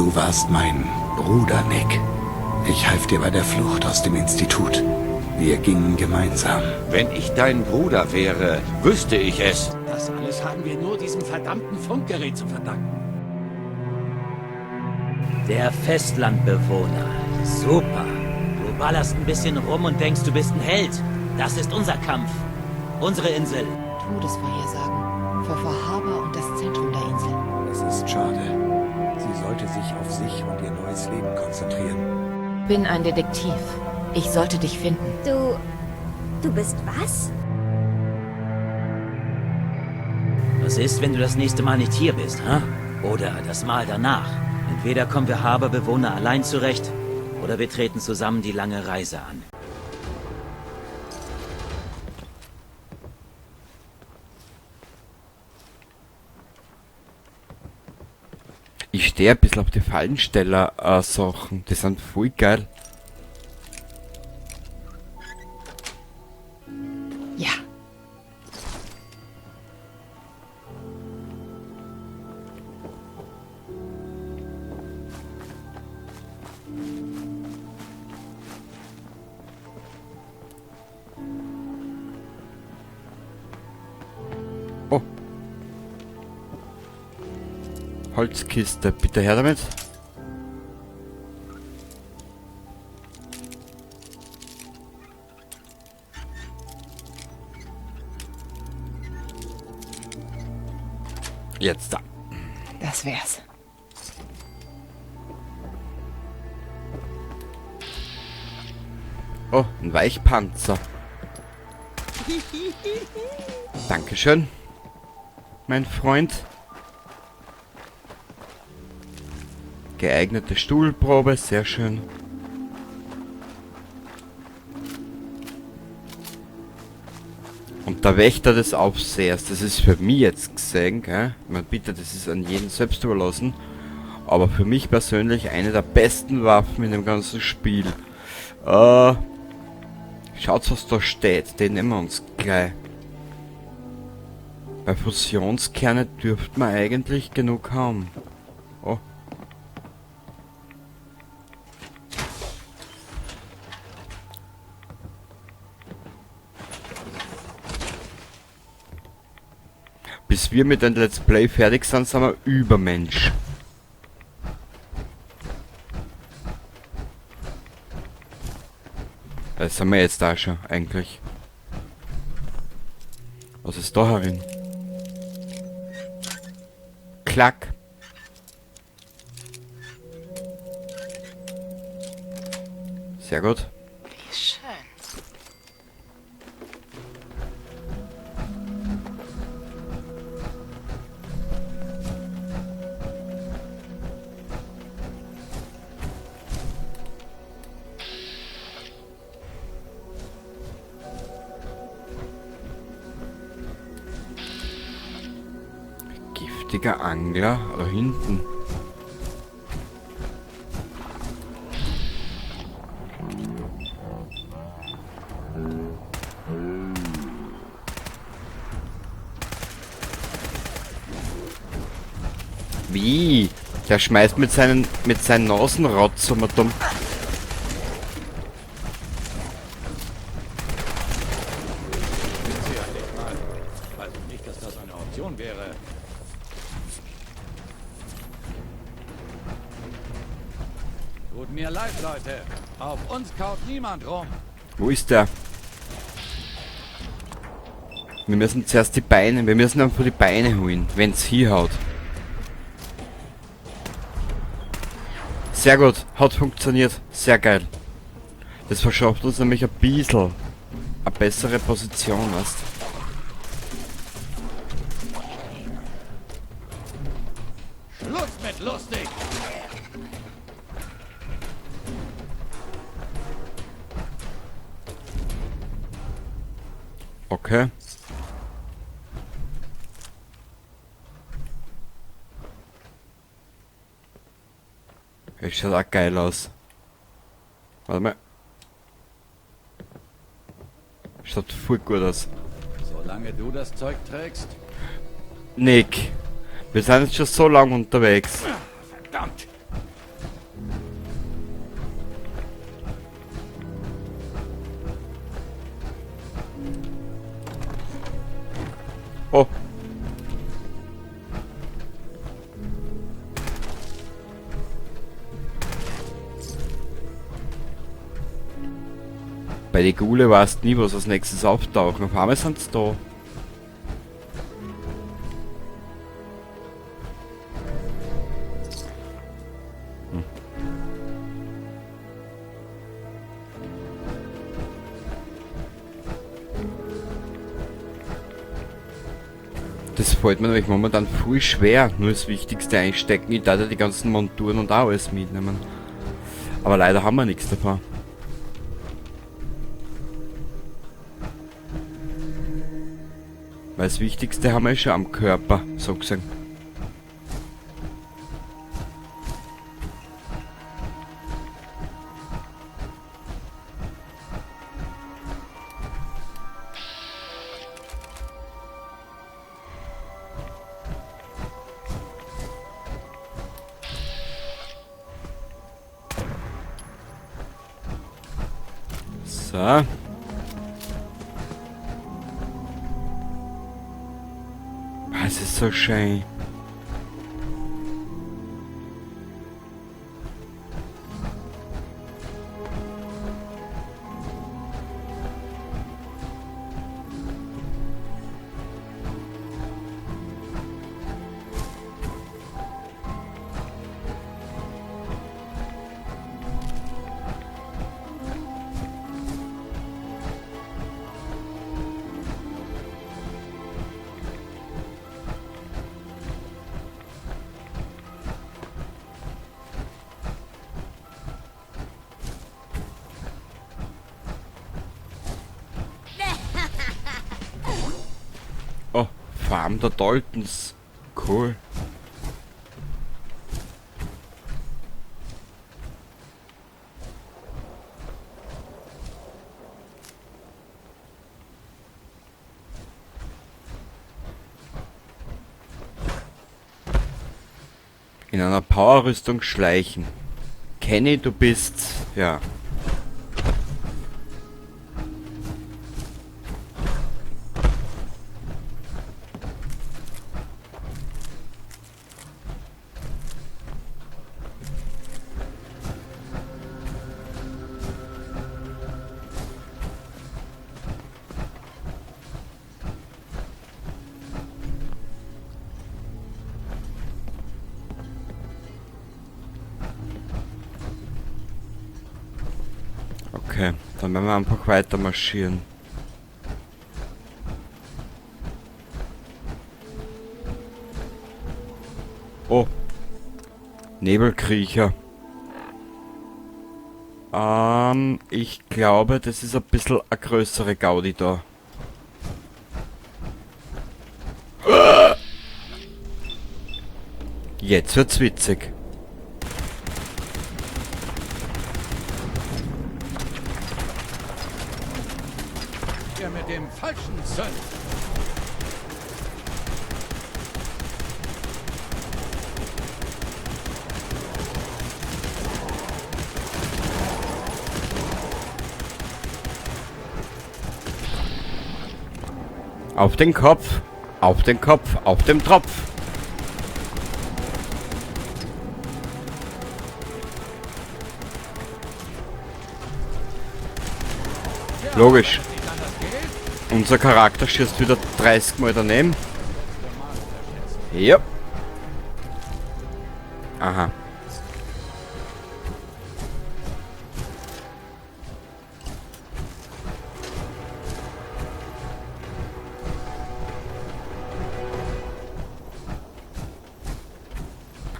Du warst mein Bruder, Nick. Ich half dir bei der Flucht aus dem Institut. Wir gingen gemeinsam. Wenn ich dein Bruder wäre, wüsste ich es. Das alles haben wir nur diesem verdammten Funkgerät zu verdanken. Der Festlandbewohner. Super. Du ballerst ein bisschen rum und denkst, du bist ein Held. Das ist unser Kampf. Unsere Insel. Todesvorhersagen. Für Far Harbor und das Zentrum der Insel. Es ist schade. Sie sollte sich auf sich und ihr neues Leben konzentrieren. Bin ein Detektiv. Ich sollte dich finden. Du bist was? Was ist, wenn du das nächste Mal nicht hier bist, hä? Oder das Mal danach? Entweder kommen wir Harbor-Bewohner allein zurecht, oder wir treten zusammen die lange Reise an. Ich stehe ein bisschen auf die Fallensteller-Sachen. Die sind voll geil. Ja. Oh. Holzkiste, bitte her damit. Jetzt da. Das wär's. Oh, ein Weichpanzer. Dankeschön, mein Freund. Geeignete Stuhlprobe, sehr schön. Und der Wächter des Aufsehers, das ist für mich jetzt gesehen, gell? Ich meine, bitte, das ist an jeden selbst überlassen. Aber für mich persönlich eine der besten Waffen in dem ganzen Spiel. Schaut, was da steht, den nehmen wir uns gleich. Bei Fusionskerne dürfte man eigentlich genug haben. Oh. Bis wir mit dem Let's Play fertig sind, sind wir Übermensch. Das sind wir jetzt da schon, eigentlich. Was ist da herin? Klack. Sehr gut. Wie schön. Giftiger Angler da hinten. Wie? Der schmeißt mit seinen Nasenrotz um und dumm. Also nicht, dass das eine Option wäre. Tut mir leid, Leute. Auf uns kaut niemand rum. Wo ist der? Wir müssen zuerst die Beine, wir müssen einfach die Beine holen, wenn's hinhaut. Sehr gut, hat funktioniert. Sehr geil. Das verschafft uns nämlich ein bisschen eine bessere Position, weißt du? Schluss mit lustig! Okay. Es schaut auch geil aus. Warte mal. Schaut voll gut aus. Solange du das Zeug trägst. Nick, wir sind jetzt schon so lange unterwegs. Verdammt! Oh. Bei den Ghule weißt nie, was als nächstes auftauchen. Auf einmal sind's da. Das fällt mir nämlich momentan voll schwer, nur das Wichtigste einstecken. Ich darf ja die ganzen Monturen und auch alles mitnehmen. Aber leider haben wir nichts davon. Weil das Wichtigste haben wir schon am Körper, so gesagt. So. Es ist so schön. Oh, Farm der Daltons. Cool. In einer Powerrüstung schleichen. Kenny, du bist... ja. Okay, dann werden wir einfach weiter marschieren. Oh. Nebelkriecher. Ich glaube, das ist ein bisschen eine größere Gaudi da. Jetzt wird's witzig. Mit dem falschen Zünd. Auf den Kopf, auf den Kopf, auf dem Tropf. Logisch. Unser Charakter schießt wieder 30 Mal daneben. Ja. Aha.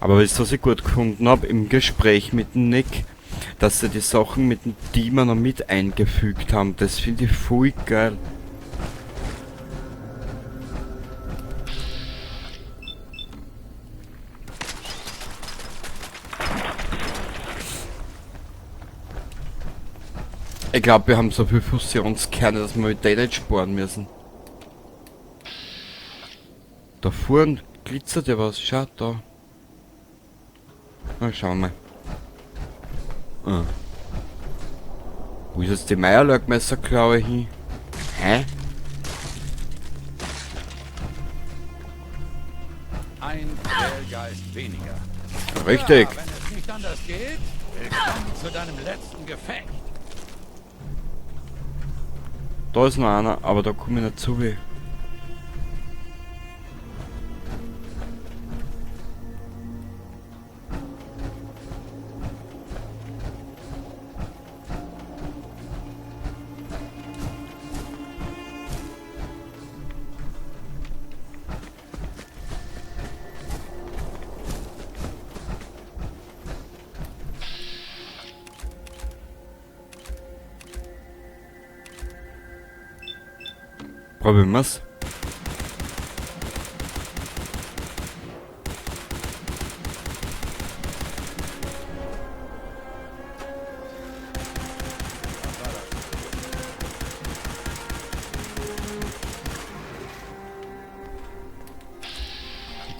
Aber wisst ihr, was ich gut gefunden hab im Gespräch mit dem Nick? Dass sie die Sachen mit dem Dima noch mit eingefügt haben. Das finde ich voll geil. Ich glaub, wir haben so viele Fusionskerne, dass wir mit denen nicht sparen müssen. Da vorne glitzert ja was. Schaut da. Na, schauen wir mal. Ah. Wo ist jetzt die Meierlurk-Messerklaue hin? Hä? Geist weniger. Richtig. Ja, wenn es nicht anders geht, willkommen zu deinem letzten Gefecht. Da ist noch einer, aber da komme ich nicht zu weh. Probieren wir's.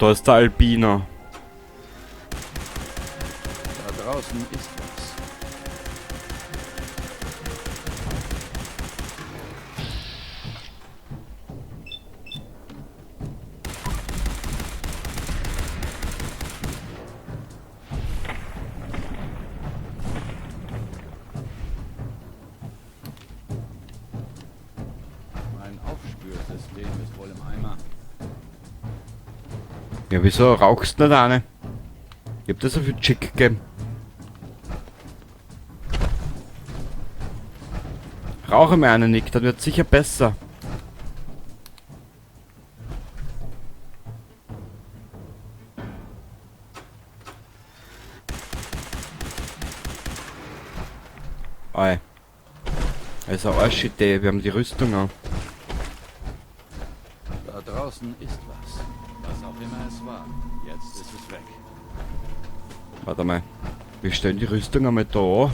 Da ist der Albino. Da draußen ist was. Mein Aufspürsystem ist wohl im Eimer. Ja, wieso rauchst du nicht eine? Ich hab dir so viel Chick gegeben. Rauche mir eine, Nick, dann wird sicher besser. Oi. Also Arschidee, wir haben die Rüstung an. Da draußen ist was. Was auch immer es war. Jetzt ist es weg. Warte mal. Wir stellen die Rüstung einmal da an.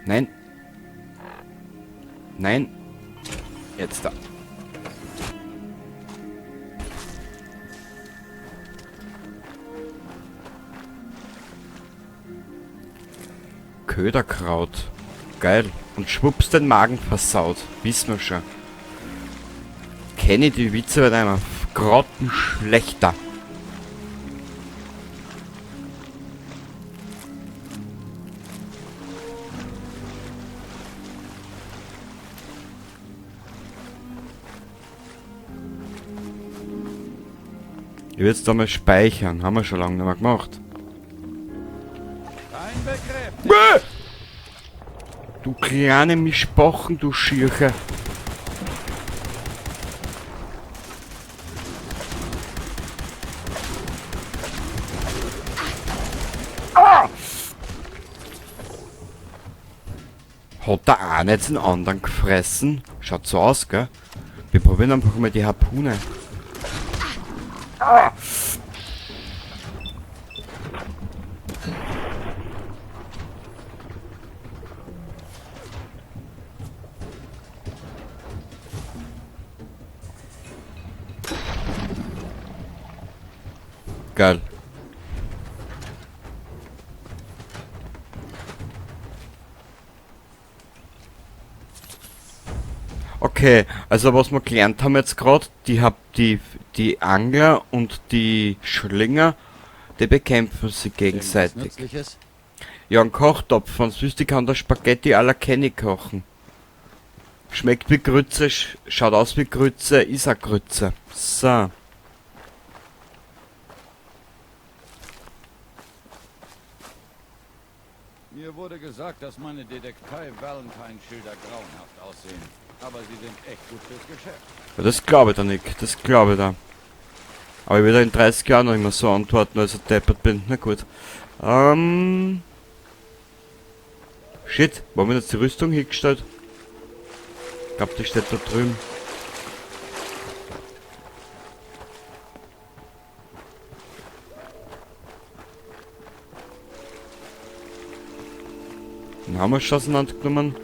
Nein. Nein. Jetzt da. Köderkraut. Geil. Und schwupps den Magen versaut. Wissen wir schon. Kenne die Witze bei einem grottenschlechter. Ich will jetzt da mal speichern. Haben wir schon lange nicht mehr gemacht. Kein Begriff. Bäh! Du kleine Mischpochen, du Schirche. Ah! Hat der eine jetzt den anderen gefressen? Schaut so aus, gell? Wir probieren einfach mal die Harpune. Ah! Geil. Okay, also was wir gelernt haben jetzt grad, die Angler und die Schlinger, die bekämpfen sich gegenseitig. Irgendwas Nützliches? Ja, ein Kochtopf, wenn's wüsste, kann der Spaghetti à la Kenny kochen. Schmeckt wie Grütze, schaut aus wie Grütze, ist auch Grütze. So. Mir wurde gesagt, dass meine Detektei Valentine-Schilder grauenhaft aussehen. Aber sie sind echt gut fürs Geschäft. Ja, das glaube ich da nicht, das glaube ich da. Aber ich werde in 30 Jahren noch immer so antworten, weil ich so deppert bin. Na gut. Shit, wo haben wir jetzt die Rüstung hingestellt? Ich glaub, die steht da drüben. Den haben wir schon auseinandergenommen.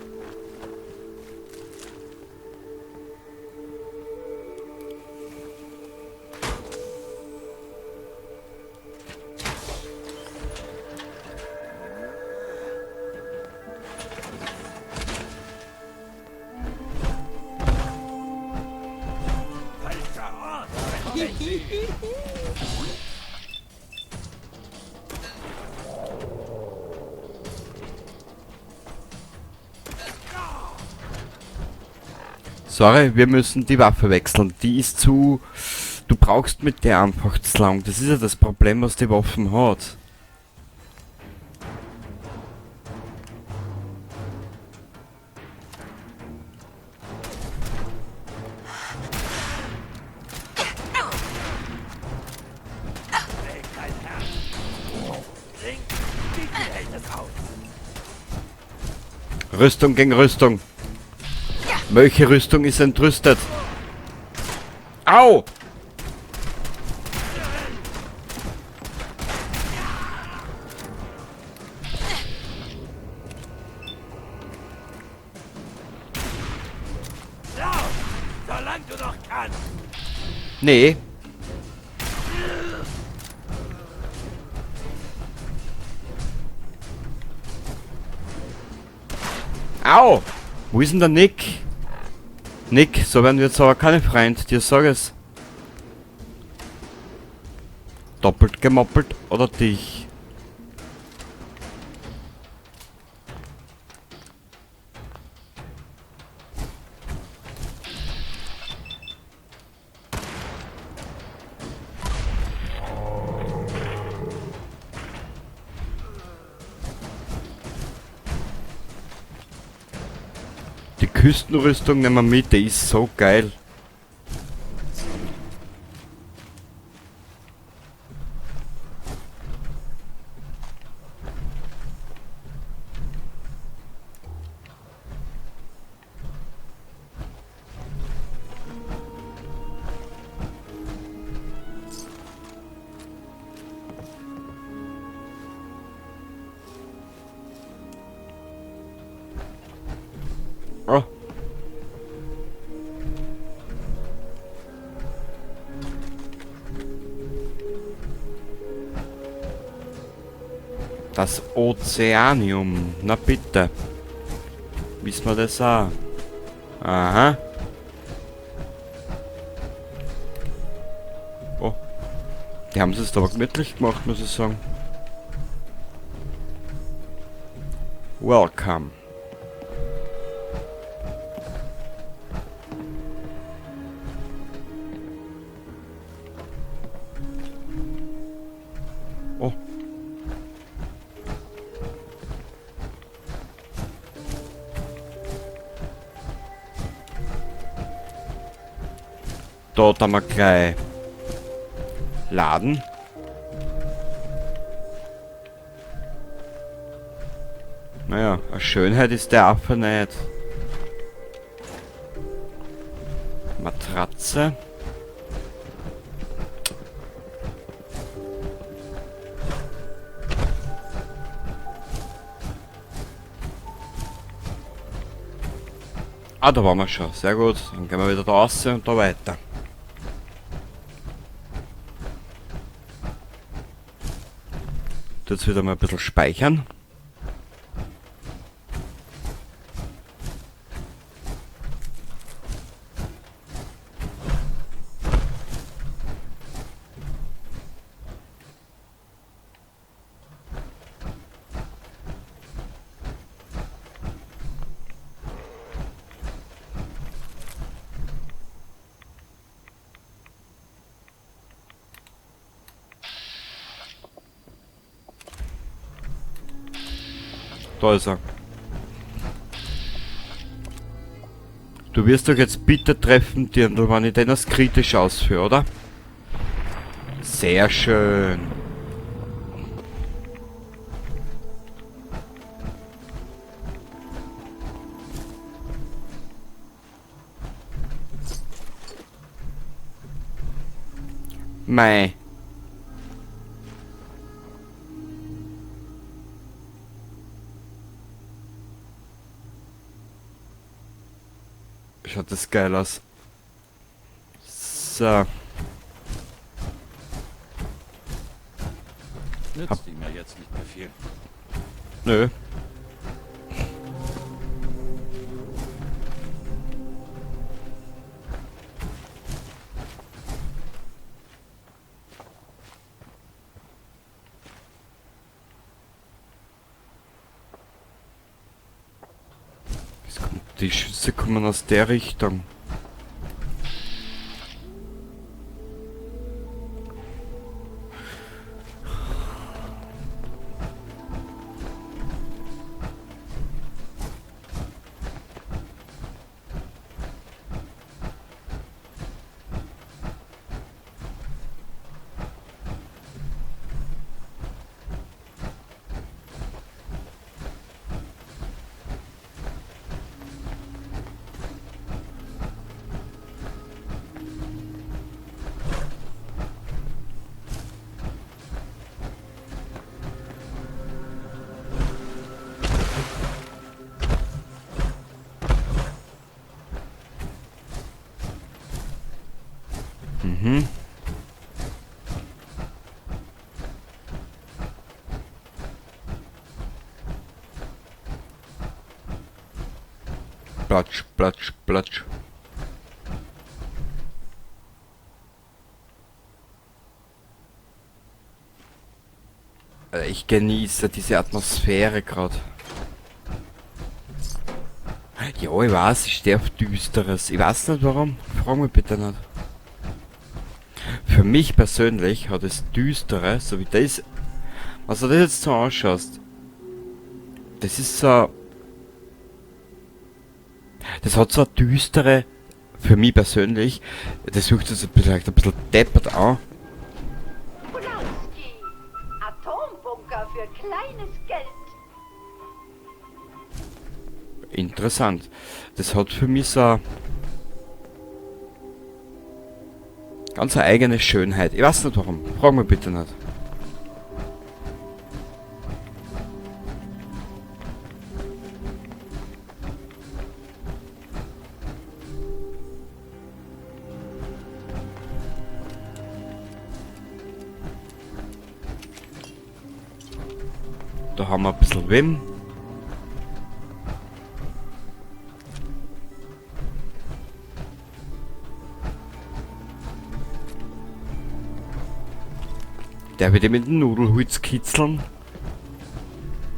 Sorry, wir müssen die Waffe wechseln. Die ist zu... Du brauchst mit der einfach zu lang. Das ist ja das Problem, was die Waffen hat. Rüstung gegen Rüstung. Welche Rüstung ist entrüstet? Au! Lauf, solange du noch kannst. Nee. Au! Wo ist denn der Nick? Nick, so werden wir jetzt aber keine Freund, dir sag es. Doppelt gemoppelt oder dich? Die Küstenrüstung nehmen wir mit, die ist so geil. Oh. Das Ozeanium. Na bitte. Wissen wir das auch? Aha. Oh. Die haben es aber gemütlich gemacht, muss ich sagen. Welcome. Oh. Dort haben wir gleich laden. Naja, eine Schönheit ist der Affe nicht. Matratze. Ah, da waren wir schon. Sehr gut. Dann gehen wir wieder da raus und da weiter. Jetzt wieder mal ein bisschen speichern. Da ist er. Du wirst doch jetzt bitte treffen, Dirndl, wenn ich den als kritisch ausführe, oder? Sehr schön. Mei. Schaut das geil aus. So. Nützt ihm ja jetzt nicht mehr viel. Nö. Die Schüsse kommen aus der Richtung. Platsch, platsch, platsch. Ich genieße diese Atmosphäre gerade. Ja, ich weiß, ich stehe auf Düsteres. Ich weiß nicht warum. Frag mich bitte nicht. Für mich persönlich hat es Düstere, so wie das, was du das jetzt so anschaust, das ist so, das hat so eine düstere, für mich persönlich, das wirkt sich vielleicht ein bisschen deppert an. Pulowski, Atombunker für kleines Geld. Interessant. Das hat für mich so eine ganz eigene Schönheit. Ich weiß nicht warum. Frag mich bitte nicht. Da haben wir ein bisschen Wim. Der wird mit dem Nudelholz kitzeln.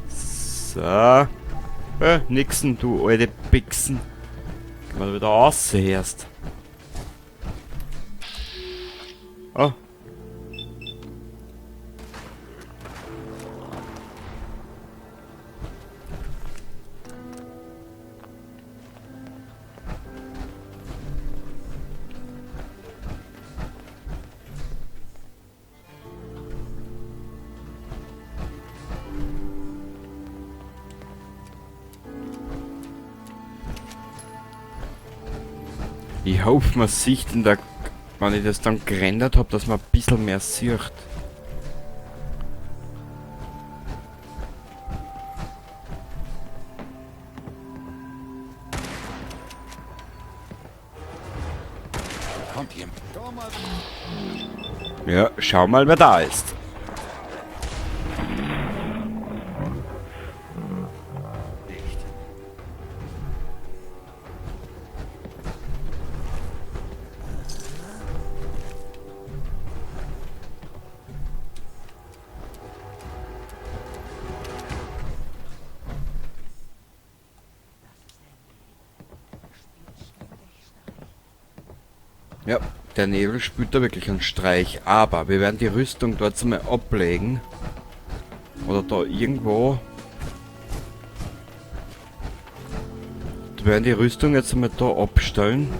So. Nixen, du alte Pixen. Geh mal wieder raus erst. Oh. Ich hoffe, man sieht in der, wenn ich das dann gerendert hab, dass man ein bisschen mehr sieht. Kommt jemand? Schau mal. Ja, schau mal, wer da ist. Ja, der Nebel spielt da wirklich einen Streich, aber wir werden die Rüstung dort mal ablegen. Oder da irgendwo. Wir werden die Rüstung jetzt einmal da abstellen.